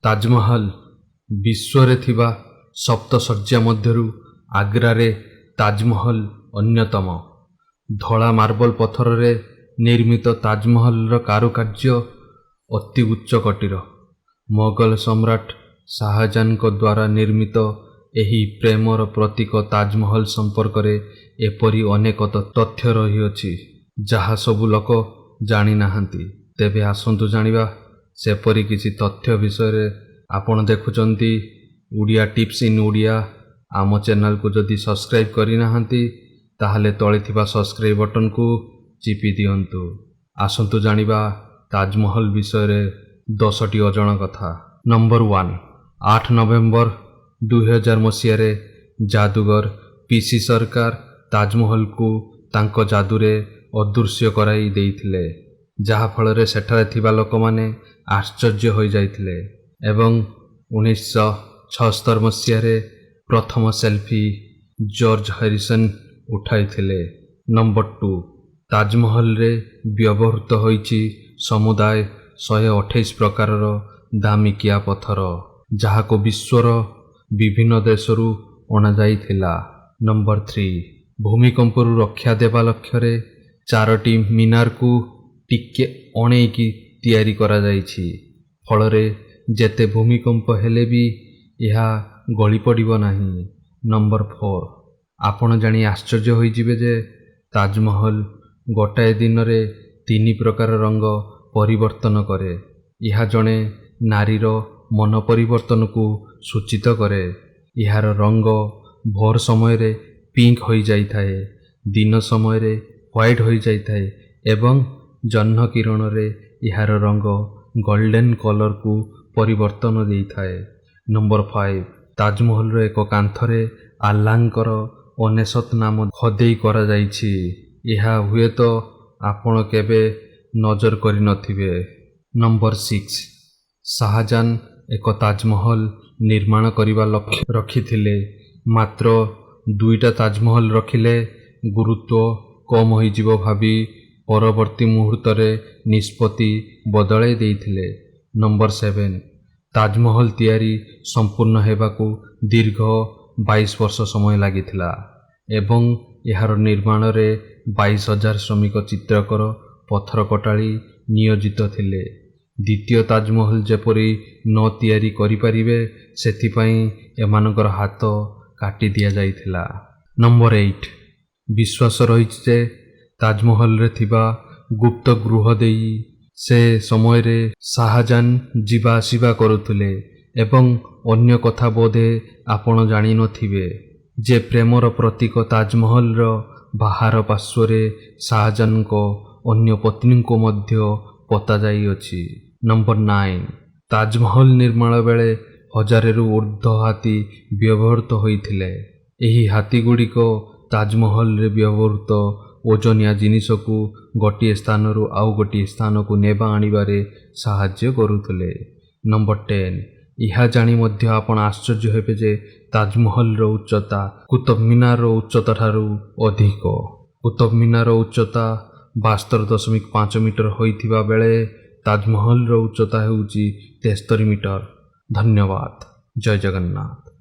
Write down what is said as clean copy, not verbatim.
ତାଜମହଲ। ବିଶ୍ୱରେ ଥିବା ସପ୍ତଶଯ୍ୟା ମଧ୍ୟରୁ ଆଗ୍ରାରେ ତାଜମହଲ ଅନ୍ୟତମ। ଧଳା ମାର୍ବଲ ପଥରରେ ନିର୍ମିତ ତାଜମହଲର କାରୁକାର୍ଯ୍ୟ ଅତି ଉଚ୍ଚକୋଟୀର। ମୋଗଲ ସମ୍ରାଟ ଶାହଜାହାନଙ୍କ ଦ୍ୱାରା ନିର୍ମିତ ଏହି ପ୍ରେମର ପ୍ରତୀକ ତାଜମହଲ ସମ୍ପର୍କରେ ଏପରି ଅନେକ ତଥ୍ୟ ରହିଅଛି, ଯାହା ସବୁ ଲୋକ ଜାଣିନାହାନ୍ତି। ତେବେ ଆସନ୍ତୁ ଜାଣିବା ସେପରି କିଛି ତଥ୍ୟ ବିଷୟରେ। ଆପଣ ଦେଖୁଛନ୍ତି ଓଡ଼ିଆ ଟିପ୍ସ ଇନ୍ ଓଡ଼ିଆ। ଆମ ଚ୍ୟାନେଲକୁ ଯଦି ସବସ୍କ୍ରାଇବ୍ କରିନାହାନ୍ତି, ତାହେଲେ ତଳେ ଥିବା ସବସ୍କ୍ରାଇବ୍ ବଟନକୁ ଚିପି ଦିଅନ୍ତୁ। ଆସନ୍ତୁ ଜାଣିବା ତାଜମହଲ ବିଷୟରେ 10ଟି ଅଜଣା କଥା। ନମ୍ବର 1, 8 ନଭେମ୍ବର 2000 ମସିହାରେ ଯାଦୁଗର ପିସି ସରକାର ତାଜମହଲକୁ ତାଙ୍କ ଯାଦୁରେ ଅଦୃଶ୍ୟ କରାଇ ଦେଇଥିଲେ, ଯାହାଫଳରେ ସେଠାରେ ଥିବା ଲୋକମାନେ ଆଶ୍ଚର୍ଯ୍ୟ ହୋଇଯାଇଥିଲେ। ଏବଂ 1976 ମସିହାରେ ପ୍ରଥମ ସେଲ୍ଫି ଜର୍ଜ ହାରିସନ୍ ଉଠାଇଥିଲେ। ନମ୍ବର 2, ତାଜମହଲରେ ବ୍ୟବହୃତ ହୋଇଛି ସମୁଦାୟ 128 ପ୍ରକାରର ଦାମିକିଆ ପଥର, ଯାହାକୁ ବିଶ୍ୱର ବିଭିନ୍ନ ଦେଶରୁ ଅଣାଯାଇଥିଲା। ନମ୍ବର 3, ଭୂମିକମ୍ପରୁ ରକ୍ଷା ଦେବା ଲକ୍ଷ୍ୟରେ ଚାରୋଟି ମିନାରକୁ ଟିକେ ଅଣେଇକି ତିଆରି କରାଯାଇଛି, ଫଳରେ ଯେତେ ଭୂମିକମ୍ପ ହେଲେ ବି ଏହା ଗଳି ପଡ଼ିବ ନାହିଁ। ନମ୍ବର 4, ଆପଣ ଜାଣି ଆଶ୍ଚର୍ଯ୍ୟ ହୋଇଯିବେ ଯେ ତାଜମହଲ ଗୋଟାଏ ଦିନରେ ତିନି ପ୍ରକାର ରଙ୍ଗ ପରିବର୍ତ୍ତନ କରେ। ଏହା ଜଣେ ନାରୀର ମନ ପରିବର୍ତ୍ତନକୁ ସୂଚିତ କରେ। ଏହାର ରଙ୍ଗ ଭୋର ସମୟରେ ପିଙ୍କ ହୋଇଯାଇଥାଏ, ଦିନ ସମୟରେ ହ୍ୱାଇଟ୍ ହୋଇଯାଇଥାଏ ଏବଂ ଜହ୍ନ କିରଣରେ ଏହାର ରଙ୍ଗ ଗୋଲ୍ଡେନ୍ କଲରକୁ ପରିବର୍ତ୍ତନ ଦେଇଥାଏ। ନମ୍ବର 5, ତାଜମହଲର ଏକ କାନ୍ଥରେ ଆଲ୍ଲାହଙ୍କର 99 ନାମ ଖୋଦେଇ କରାଯାଇଛି। ଏହା ହୁଏତ ଆପଣ କେବେ ନଜର କରିନଥିବେ। ନମ୍ବର 6, ଶାହଜାହାନ ଏକ ତାଜମହଲ ନିର୍ମାଣ କରିବା ଲକ୍ଷ୍ୟ ରଖିଥିଲେ, ମାତ୍ର ଦୁଇଟା ତାଜମହଲ ରଖିଲେ ଗୁରୁତ୍ୱ କମ୍ ହୋଇଯିବ ଭାବି ପରବର୍ତ୍ତୀ ମୁହୂର୍ତ୍ତରେ ନିଷ୍ପତ୍ତି ବଦଳାଇ ଦେଇଥିଲେ। ନମ୍ବର 7, ତାଜମହଲ ତିଆରି ସମ୍ପୂର୍ଣ୍ଣ ହେବାକୁ ଦୀର୍ଘ 22 ବର୍ଷ ସମୟ ଲାଗିଥିଲା ଏବଂ ଏହାର ନିର୍ମାଣରେ 22,000 ଶ୍ରମିକ, ଚିତ୍ରକର, ପଥର କଟାଳି ନିୟୋଜିତ ଥିଲେ। ଦ୍ୱିତୀୟ ତାଜମହଲ ଯେପରି ନ ତିଆରି କରିପାରିବେ, ସେଥିପାଇଁ ଏମାନଙ୍କର ହାତ କାଟି ଦିଆଯାଇଥିଲା। ନମ୍ବର 8, ବିଶ୍ୱାସ ରହିଛି ଯେ ତାଜମହଲରେ ଥିବା ଗୁପ୍ତ ଗୃହ ଦେଇ ସେ ସମୟରେ ଶାହଜାହାନ ଯିବା ଆସିବା କରୁଥିଲେ। ଏବଂ ଅନ୍ୟ କଥା ବୋଧେ ଆପଣ ଜାଣିନଥିବେ ଯେ ପ୍ରେମର ପ୍ରତୀକ ତାଜମହଲର ବାହାର ପାର୍ଶ୍ୱରେ ଶାହଜାହାନଙ୍କ ଅନ୍ୟ ପତ୍ନୀଙ୍କୁ ମଧ୍ୟ ପୋତା ଯାଇଅଛି। ନମ୍ବର 9, ତାଜମହଲ ନିର୍ମାଣ ବେଳେ ହଜାରେରୁ ଉର୍ଦ୍ଧ୍ୱ ହାତୀ ବ୍ୟବହୃତ ହୋଇଥିଲେ। ଏହି ହାତୀଗୁଡ଼ିକ ତାଜମହଲରେ ବ୍ୟବହୃତ ଓଜନିଆ ଜିନିଷକୁ ଗୋଟିଏ ସ୍ଥାନରୁ ଆଉ ଗୋଟିଏ ସ୍ଥାନକୁ ନେବା ଆଣିବାରେ ସାହାଯ୍ୟ କରୁଥିଲେ। ନମ୍ବର 10, ଏହା ଜାଣି ମଧ୍ୟ ଆପଣ ଆଶ୍ଚର୍ଯ୍ୟ ହେବେ ଯେ ତାଜମହଲର ଉଚ୍ଚତା କୁତୁବ ମିନାରର ଉଚ୍ଚତା ଠାରୁ ଅଧିକ। କୁତୁବ ମିନାର ଉଚ୍ଚତା 72.5 ମିଟର ହୋଇଥିବା ବେଳେ ତାଜମହଲର ଉଚ୍ଚତା ହେଉଛି 73 ମିଟର। ଧନ୍ୟବାଦ। ଜୟ ଜଗନ୍ନାଥ।